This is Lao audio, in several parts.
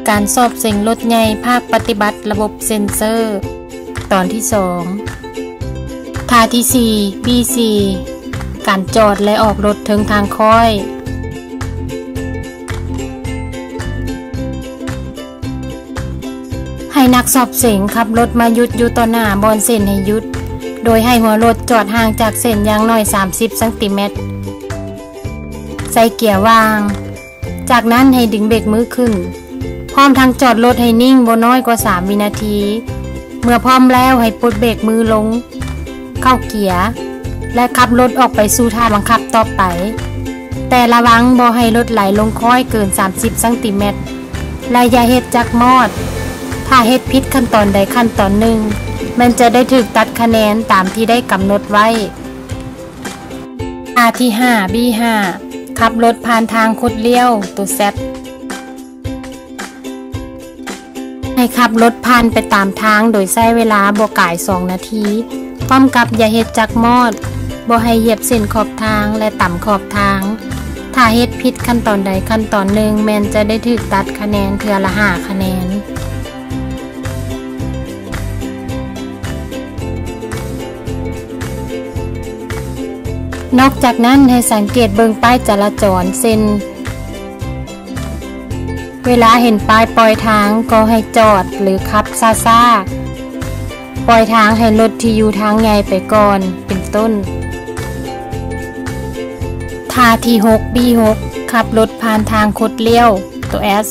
ການສອບເສັງລົດໃຫຍ່ ພາກປະຕິບັດລະບົບເຊັນເຊີ ຕອນທີສອງ. ທ່າທີສີ່ ບີສີ່ ການຈອດ ແລະ ອອກລົດເທິງທາງຄ້ອຍ. ໃຫ້ນັກສອບເສັງຂັບລົດມາຢຸດຢູ່ຕໍ່ໜ້າບ່ອນເຊັນໃຫ້ຢຸດ, ໂດຍໃຫ້ຫົວລົດຈອດຫ່າງຈາກເສັ້ນຢ່າງໜ້ອຍສາມສິບຊັງຕີແມັດ. ໃສ່ເກຍຫວ່າງ. ຈາກນັ້ນໃຫ້ດຶງເບກມືຂຶ້ນ, ພ້ອມທັງຈອດລົດໃຫ້ນິ່ງບໍ່ນ້ອຍກວ່າສາມວິນາທີ. ເມື່ອພ້ອມແລ້ວໃຫ້ປົດເບກມືລົງ, ເຂົ້າເກຍ ແລະ ຂັບລົດອອກໄປສູ່ທ່າບັງຄັບຕໍ່ໄປ. ແຕ່ລະວັງບໍ່ໃຫ້ລົດໄຫຼລົງຄ້ອຍເກີນສາມສິບຊັງຕີແມັດ ແລະ ຢ່າເຮັດຈັກມອດ. ຖ້າເຮັດຜິດຂັ້ນຕອນໃດຂັ້ນຕອນໜຶ່ງ, ແມ່ນຈະໄດ້ຖືກຕັດຄະແນນຕາມທີ່ໄດ້ກຳນົດໄວ້. ທ່າທີຫ້າ ບີຫ້າ ຂັບລົດຜ່ານທາງຄົດລ້ຽວ ຕົວ Z. ໃຫ້ຂັບລົດຜ່ານໄປຕາມທາງໂດຍໃຊ້ເວລາບໍ່ກາຍສອງນາທີ, ພ້ອມກັບຢ່າເຮັດຈັກມອດ, ບໍ່ໃຫ້ຢຽບເສັ້ນຂອບທາງ ແລະ ຕຳຂອບທາງ. ຖ້າເຮັດຜິດຂັ້ນຕອນໃດຂັ້ນຕອນໜຶ່ງ, ແມ່ນຈະໄດ້ຖືກຕັດຄະແນນເທື່ອລະຫ້າຄະແນນ. ນອກຈາກນັ້ນ, ໃຫ້ສັງເກດເບິ່ງປ້າຍຈະລາຈອນ ເຊັ່ນ ເວລາເຫັນປ້າຍປ່ອຍທາງກໍໃຫ້ຈອດ ຫຼື ຂັບຊ້າໆ, ປ່ອຍທາງໃຫ້ລົດທີ່ຢູ່ທາງໃຫຍ່ໄປກ່ອນ ເປັນຕົ້ນ. ທ່າທີຫົກ ບີຫົກ ຂັບລົດຜ່ານທາງຄົດລ້ຽວ ຕົວ S.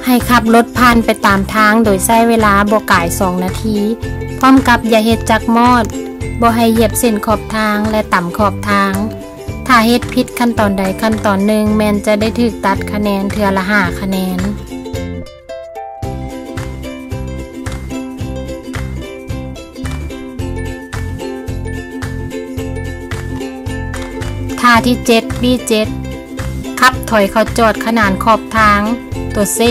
ໃຫ້ຂັບລົດຜ່ານໄປຕາມທາງໂດຍໃຊ້ເວລາບໍ່ກາຍສອງນາທີ, ພ້ອມກັບຢ່າເຮັດຈັກມອດ, ບໍ່ໃຫ້ຢຽບເສັ້ນຂອບທາງ ແລະ ຕຳຂອບທາງ. ຖ້າເຮັດຜິດຂັ້ນຕອນໃດຂັ້ນຕອນໜຶ່ງ, ແມ່ນຈະໄດ້ຖືກຕັດຄະແນນເທື່ອລະຫ້າຄະແນນ. ທ່າທີເຈັດ ບີເຈັດ ຂັບຖອຍເຂົ້າຈອດຂະໜານຂອບທາງ ຕົວ C.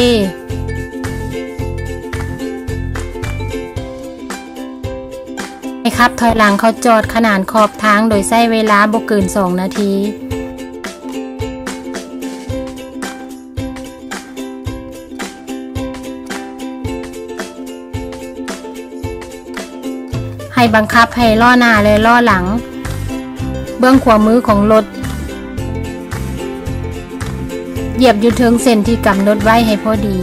ໃຫ້ຂັບຖອຍຫຼັງເຂົ້າຈອດຂະໜານຂອບທາງໂດຍໃຊ້ເວລາບໍ່ເກີນສອງນາທີ. ໃຫ້ບັງຄັບໃຫ້ລໍ້ໜ້າ ແລະ ລໍ້ຫຼັງ ເບື້ອງຂວາມືຂອງລົດ ຢຽບຢູ່ເທິງເສັ້ນທີ່ກຳນົດໄວ້ໃຫ້ພໍດີ.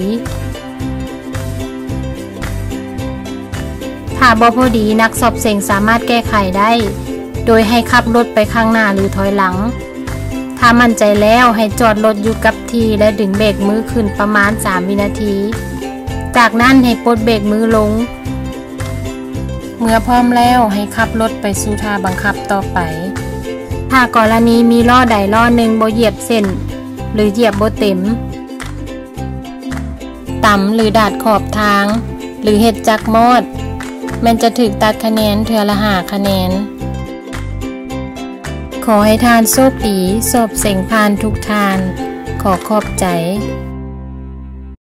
ຖ້າບໍ່ພໍດີ, ນັກສອບເສັງສາມາດແກ້ໄຂໄດ້ ໂດຍໃຫ້ຂັບລົດໄປຂ້າງໜ້າ ຫຼື ຖອຍຫຼັງ. ຖ້າໝັ້ນໃຈແລ້ວ, ໃຫ້ຈອດລົດຢູ່ກັບທີ່ ແລະ ດຶງເບກມືຂຶ້ນປະມານສາມວິນາທີ. ຈາກນັ້ນໃຫ້ປົດເບກມືລົງ. ເມື່ອພ້ອມແລ້ວ, ໃຫ້ຂັບລົດໄປສູ່ທ່າບັງຄັບຕໍ່ໄປ. ຖ້າກໍລະນີມີລໍ້ໃດລໍ້ໜຶ່ງບໍ່ຢຽບເສັ້ນ ຫຼື ຢຽບບໍ່ເຕັມ, ຕຳ ຫຼື ດາດຂອບທາງ ຫຼື ເຮັດຈັກມອດ, ແມ່ນຈະຖືກຕັດຄະແນນເທື່ອລະຫ້າຄະແນນ. ຂໍໃຫ້ທ່ານໂຊກດີ, ສອບເສັງຜ່ານທຸກທ່ານ. ຂໍຂອບໃຈ.